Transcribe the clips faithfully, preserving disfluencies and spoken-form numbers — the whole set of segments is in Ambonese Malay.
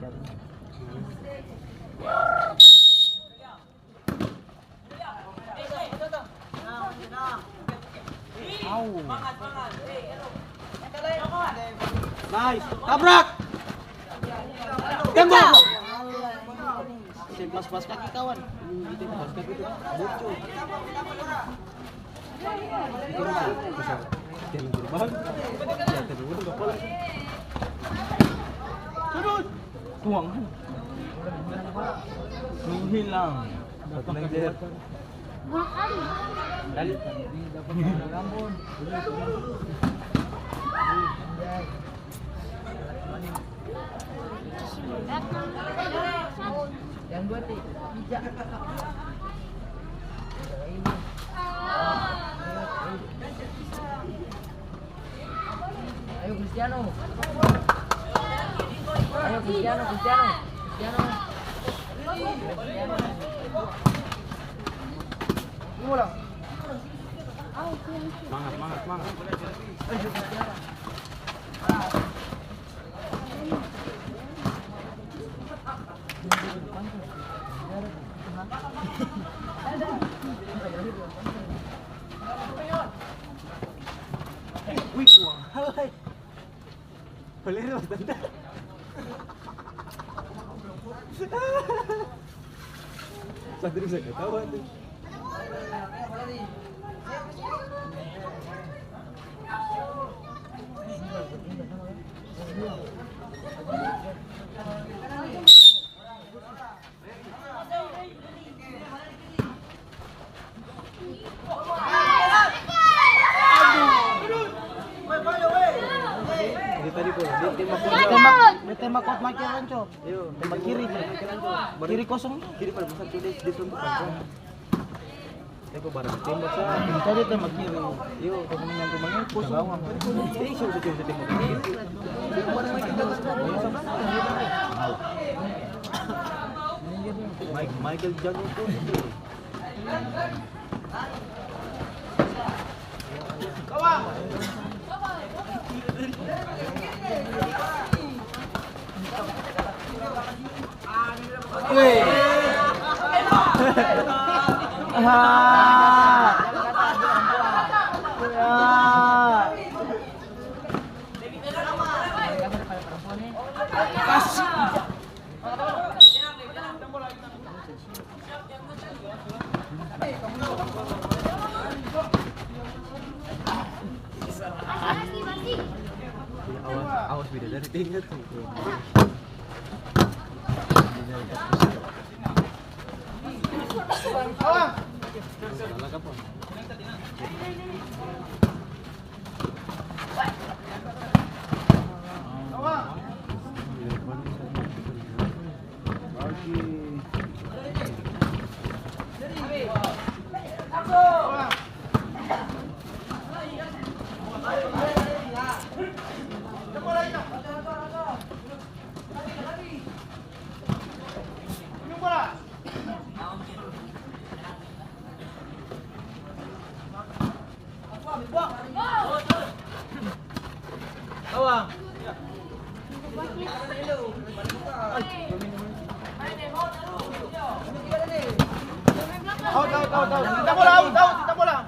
Au. Nice. Tabrak. Tembak. Pas, pas kaki, kawan. Itu pas kaki tuh. Bocor. Itu orang bisa, bisa terbang. Ya, terbang kapal. Tuang. Menghilang. Satu lagi, Jer. Dali. Yang dua ti, pija. Ayo, Cristiano. Ayo, Cristiano, Cristiano. Cristiano. Cristiano. Semangat, semangat, semangat. Wih, tuang halai. Boleh, Mas, tante. Satu bisa ketawa tuh. Dia tadi, Bro, dia tembak kuat. Dia tembak, dia tembak kuat, Michael Anco. Iya. Tembak kiri, Bro. Kiri kosong. Kiri pada besar tuh, dia, dia tembak kuat. Tembak barang tembak sa. Tadi tembak kiri. Iyo, tembak yang rumahnya kosong. Tadi kosong. Tadi kosong, tadi kosong, tembak kiri. Mike-, Michael Jackson tuh. Weh. Ah. Ah. Kasih. Awas, awas, beda dari tingkat tuh. Salah kapan? Out, out, out, out. Kita bola, out, out, kita bola.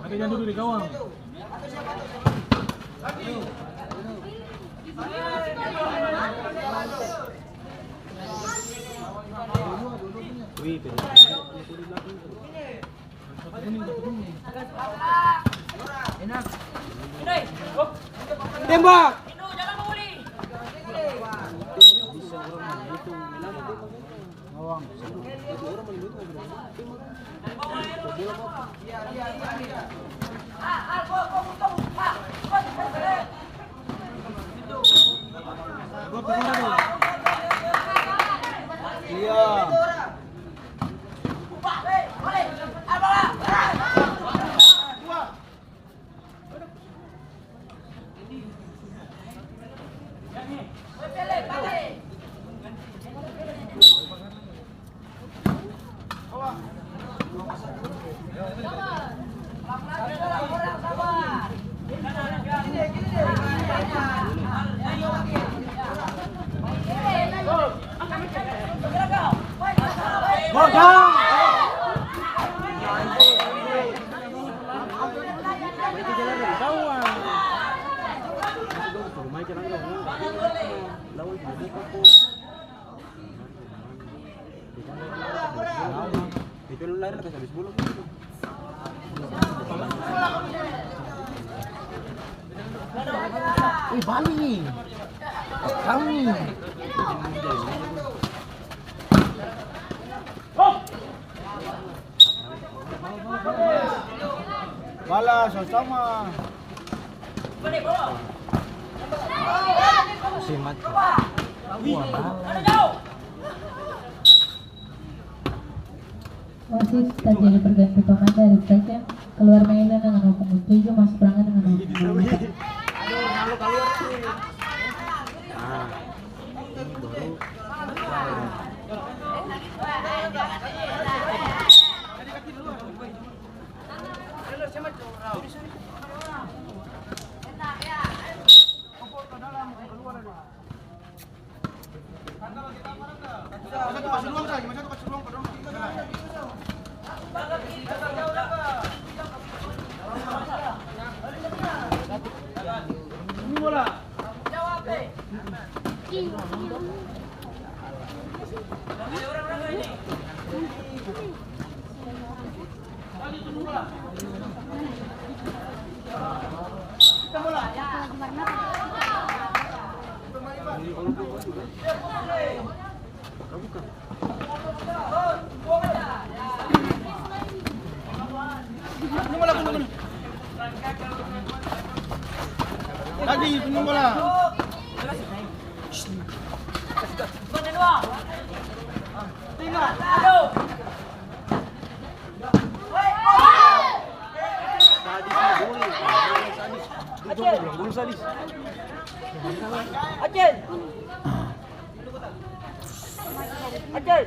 Tapi jangan duduk di gawang. Tembak! Iya. Eh, bale ni. Kami. Bala sama-sama. Masih mati. Wah, bala. Wasit, terjadi pergantian pemain dari Kraken, keluar mainnya dengan nomor punggung tujuh, masuk ruangan dengan nomor punggung empat. Lagi, tunggu bola. Sadis nih, gol. Sadis. Itu gua bilang gol sadis. Acil. Acil.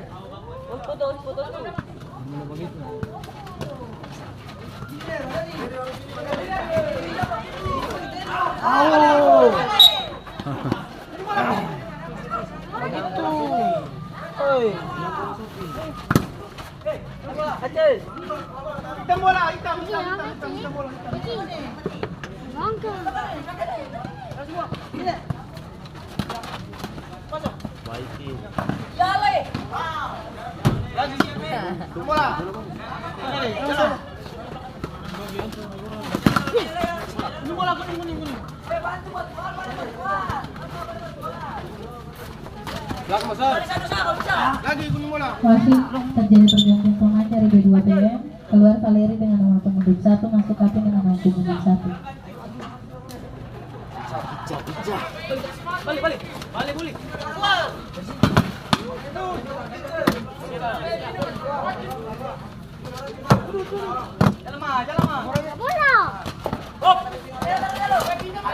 Putus, putus, putus. Au. Bagitu. Oi. Acil. Hitam bola, hitam, hitam, hitam, hitam, hitam bola, hitam. Baik, Ki. Lagi. Bola. Ini bola kuning, kuning, kuning. Belakang, Mas. Lagi, kuning bola. Wasit, terjadi pergantian pemain dari B dua P M. Keluar Valeri dengan nomor punggung satu, masuk Kapin dengan nomor punggung satu. Balik, balik. Balik, balik.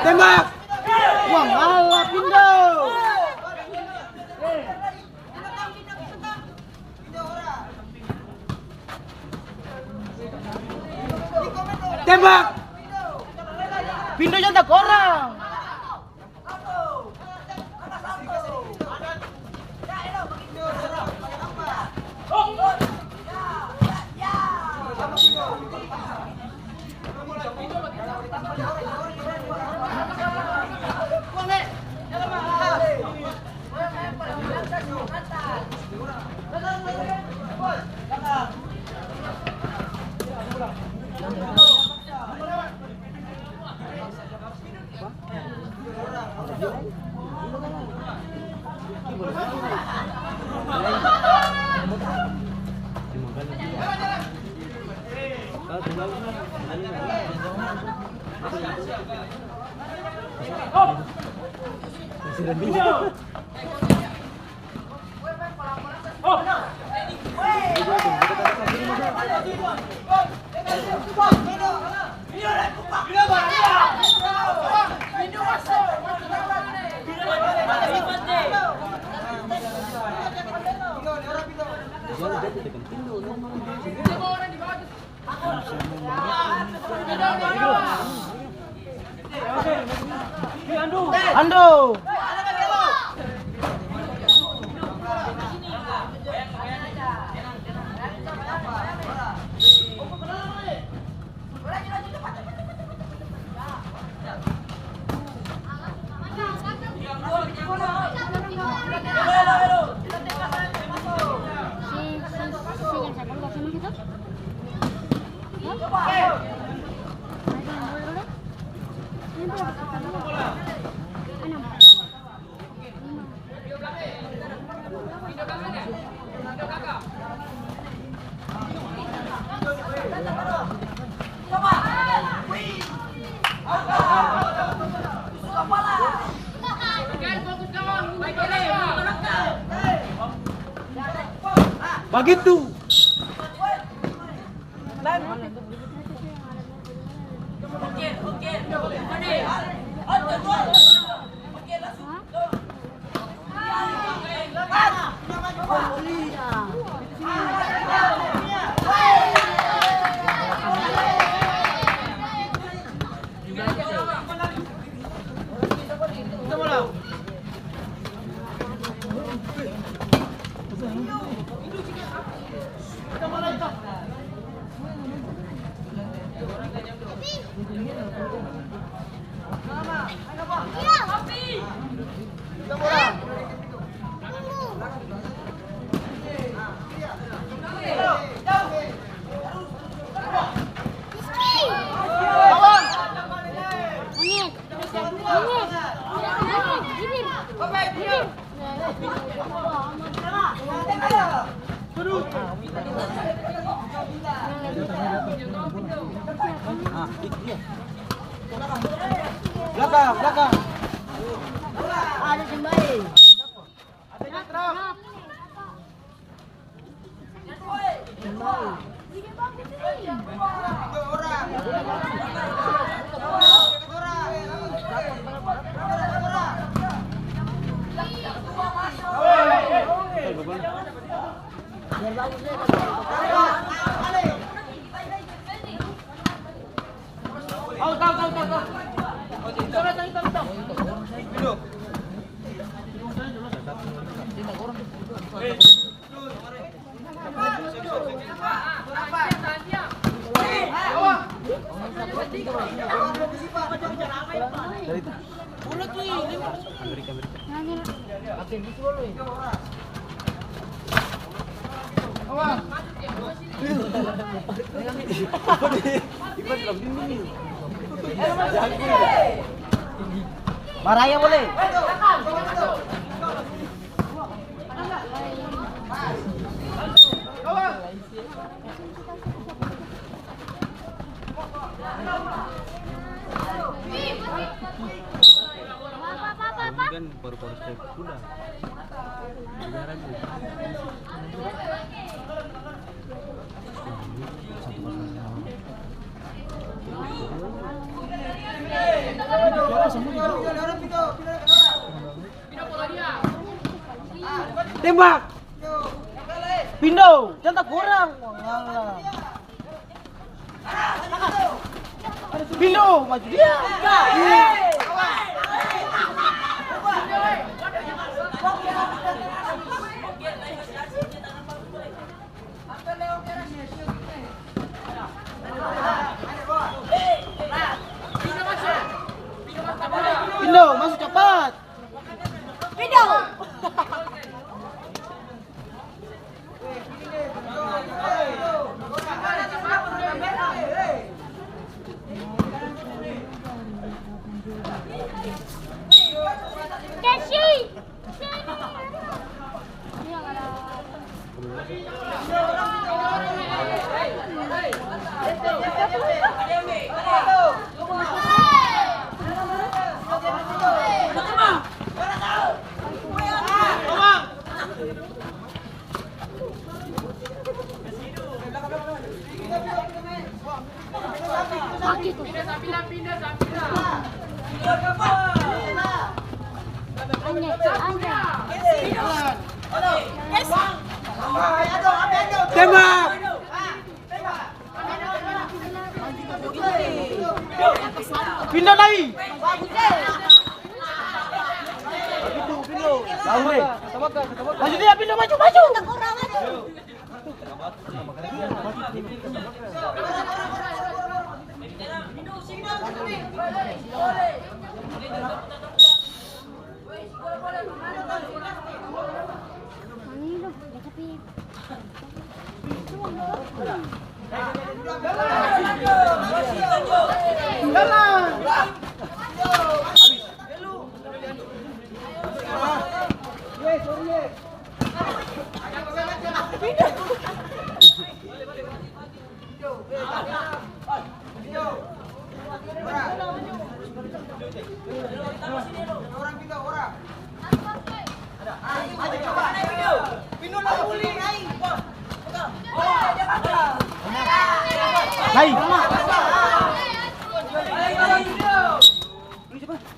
Tembak! Wah, ngalah, pindah. Tembak! Pindo jang takorang. Bagitu. Belakang, belakang. Ada kembali. Maraya boleh. Ini kan baru-baru step kuda. Dengar aja. Tembak! Pindo! Jang takorang! Walah. Pindo! Maju dia! Pindo! Maso capat! Pindo! Tembak! Pinda lai! Jauh, eh. Maju dia, pindah, maju, maju. Lai.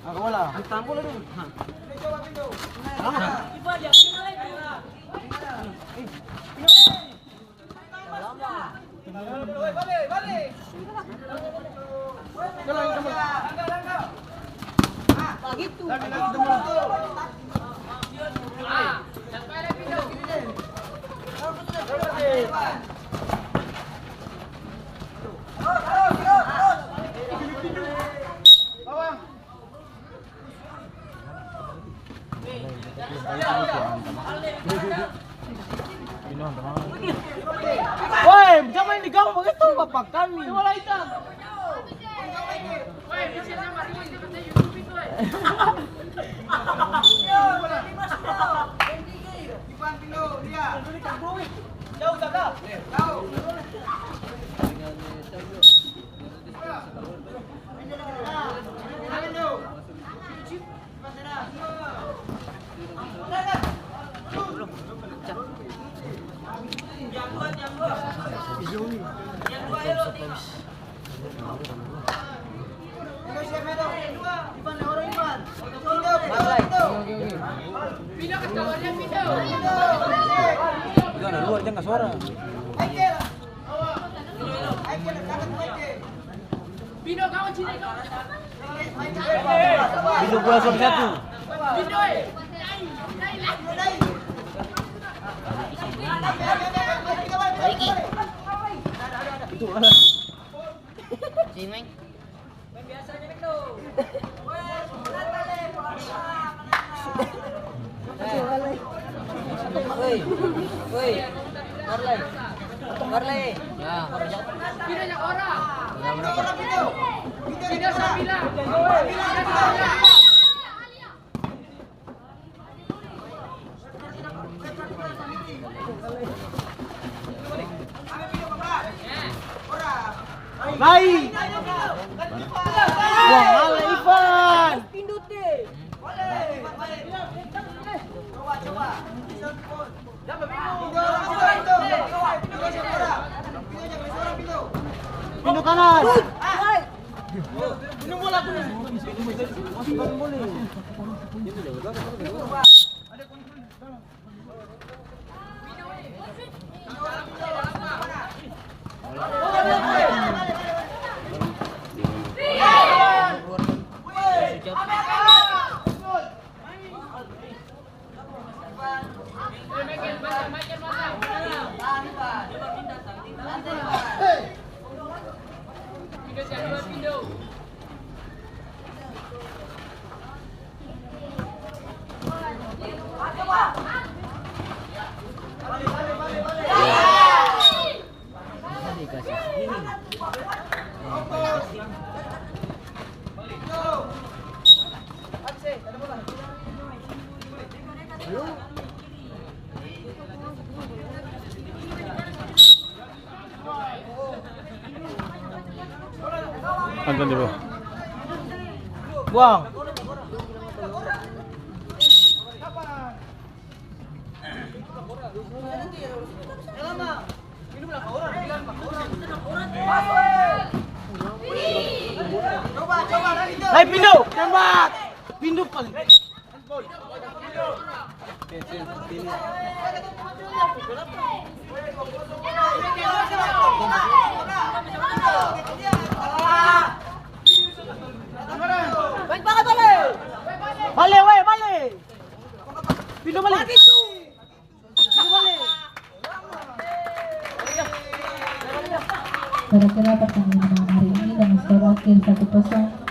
Angka bola. Woi, jangan main di gawang bagitu, bapak kami. Itu bola satu satu. Itu mana? Cimeng. Woi, woi, Marley, Marley. Ya. Lai. Wah, ala Ivan. Pintu kanan. Anton di bawah. Buang. Hai, pindu, tembak. Pindu paling. Bale, bale. Bale, weh, bale. Kira-kira pertandingan malam hari ini dengan skor akhir satu kosong